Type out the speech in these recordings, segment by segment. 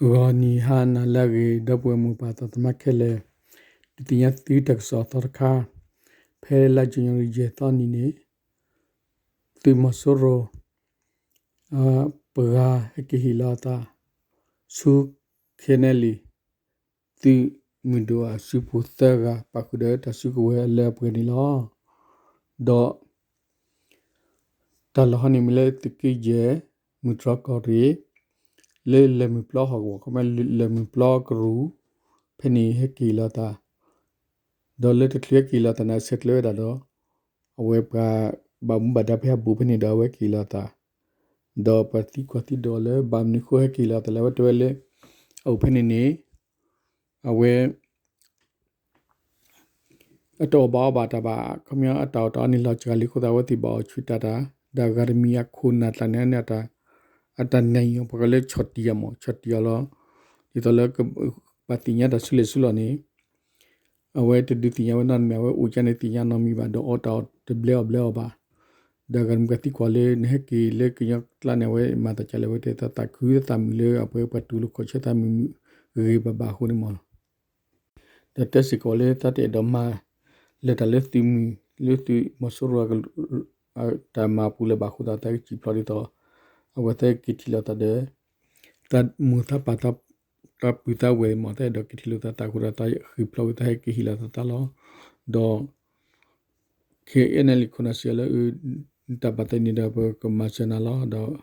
ဂီၤနံၤဟါနၤလၢအဂ့ၤ ဒီပုၢ်ဝဲၢ်မိၢ်ပၢ်သးသမါခဲလၢာ်, ဒုးသ့ၣ်ညါသုတၢ်ကစီၣ်အသီတခါ, ဖဲလါယနူၤအါရံၤယဲၢ်သီနံၤန့ၣ်, သုးမီၤစိရိၤ ပှၤဟဲက့ၤဟ့ၣ်လီၤအသး ဆူ ခ့နဲလံ သုးမုၢ်ဒိၣ်အစုပူၤသၢဂၤ ပာ်ဃုာ်ဒီးတၢ်စုကဝဲၤလၢအပှဲၤန့ၣ်လီၤ. ဒီး တၢ်လီၢ်ဟီန့ၣ်မ့ၢ်လၢသုးက့ယဲၢ် မုၢ်တြီၢ်ကီၢ်ရ့ၣ် လၢလၢၢ်မုၢ်ပျီဟီၣ်ကဝီၤ ခီမ့ၢ်လၢလၢၢ်မုၢ်ပျီကရူၢ် ဖဲန့ၣ်ဟဲက့ၤလီၤသး, ဒီးလၢတချုးဟဲက့ၤလီၤသးန့ၣ် အဆဲးကျၢဝဲဒၣ်ဒီး အဝဲပှၤဘၣ်မူဘၣ်ဒါဖဲဟးဘူးဖဲန့ၣ်ဒီးအဝဲက့ၤလီၤသး, ဒီးပှၤသံကွၢ်သံဒိးလၢဘၣ်မနုၤဃိဟဲက့ၤလီၤသးလဲၣ် အဝဲတဲဝဲလၢ အအိၣ်ဖဲန့ၣ်န့ၣ် အဝဲ အတအီၣ်ဘၣ်အီဘၣ်တၢ်ဘၣ် ခီပညီအတၢ်အီၣ်တၢ်အီန့ၣ်လီၤစှၤလံအဃိသတး အဝဲသ့ၣ်ဘၣ်အီၣ်ဆူၣ်တၢ်တၢ် ဒီးအဂၤတမံၤအခိၣ်နၢ်ကျါန့ၣ်န့ၣ် အတၢ်နၢၤအီၤ ပှၤကလၢဆီၣ်တံၢ်အီၤမး ဆီၣ်တံၢ်အီၤလီၤ. ဒ်သိးလၢ ပှၤသ့ၣ်ညါတၢ်ဆူလဲၣ်ဆူလီၢ်န့ၣ် အဝဲတဒုးသ့ၣ်ညါဝဲနီတမံၤ အဝဲအိၣ်ကန့ၣ်သ့ၣ်ညါနီတမံၤဘၣ် ဒီးအီၣ်တၢ်အီၣ်တဘျဲအီၣ်ဘျဲအီၣ်ဘၣ်. ဒီးအဂၤတမံၤပှၤသံကွၢ်လၢ နဟဲက့ၤလၢကညီကျါန့ၣ် အဝဲမၤသးဒ်လဲၣ် အဝဲတဲသးသးခုသးမုာ်လၢအပှၤပှၤတူၢ်လိာ်ခီၣ်ဆၢသးမုာ်ဂ့ၤဂ့ၤဘၣ်ဘၣ်အဃိန့ၣ်မး ဒီးတဲစ့ၢ်ကီးလၢသးတအဲၣ်ဒိးမၤ လၢတၢ်လၢသုးမုၢ် လၢသုးမီၤစိရိၤ တၢ်မၤပူၤလၢၤဘၣ်အဃိသတး သးကစံၣ်ဖျိးဒ်သိး အဝဲသ့ၣ်က့ၤထံၣ်လိာ်သးဒီး သးမိၢ်သးပၢ် သးပုၢ်သးဝဲၢ်မး သးအဲၣ်ဒိးက့ၤထံၣ်လိာ်သးသးအဃိဒီး သးဃ့ၢ်ဖျိးက့ၤ သးဟဲက့ၤဟ့ၣ်လီၤသးသးလီၤ. ဒီး ခဲအံၤန့ၣ်လံာ်ခိၣ်နၢ်စံးအီၤလၢ တၢ်ဘၣ်သးန့ၣ်ဒီး ပကမၤစၢၤနၤလီၤ ဒီး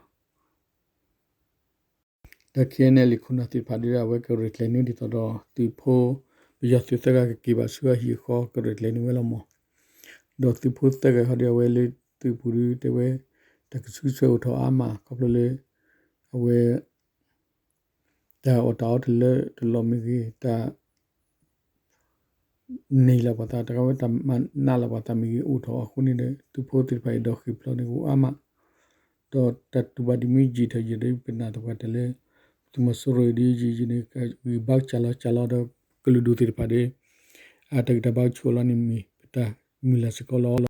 ဒီးခဲအံၤန့ၣ်လံာ်ခိၣ်နၢ်သ့ၣ်တဖၣ်ဒီး အဝဲကရဲၣ်ကျဲၤန့ၢ်ဒ်သိးဒီး သုးဖိ ပယီၤသုးသၢဂၤကက့ၤဘၣ်ဆူအဟံၣ်အဃီ ကရဲၣ်ကျဲၤန့ၢ်ဝဲလီၤမး. ဒီးသုးဖိသၢဂၤဟီဒီး အဝဲလၢသုးပူၤဒီးတဲဝဲ တၢ်ကဆူဆွဲအိၣ်ထီၣ်အါမး ခီဖျိလၢ အဝဲ တၢ်အီၣ်တၢ်အီတလၢတလီၢ်မ့ၢ်ဂ့ၤ တၢ် န့ၢ်လီၤပှၤသး တၢ်ကဝဲတၢ်မၤနးလီၤပှၤသးမ့ၢ်ဂ့ၤ အိၣ်ထီၣ်အဃိန့ၣ်ဒီး သုးဖိသ့ၣ်တဖၣ်အံၤဒီးဃ့ၢ်ဖျိးန့ၢ်ကအိၣ်အါမး, ဒီးတၢ်တူၢ်ဘၣ်ဒ်မ့ၢ်ယံာ်ထီၣ်ယံာ်ဒီး ပနာ်သပှၢ်တၢၢ်လၢ သုးမီၤစိရိၤအံၤဒ်ယံာ်ယံာ်န့ၣ် ဂံၢ်ဘါကစၢ်လီၤကစၢ်လီၤဒီး ကလုာ်ဒူၣ်သ့ၣ်တဖၣ်ဒီး အတၢ်ဂံၢ်တၢ်ဘါကဆူၣ်အလီၢ်န့ၣ်မ့ၢ် ပတၢ်မုၢ်လၢ်စ့ၢ်ကီးလီၤ.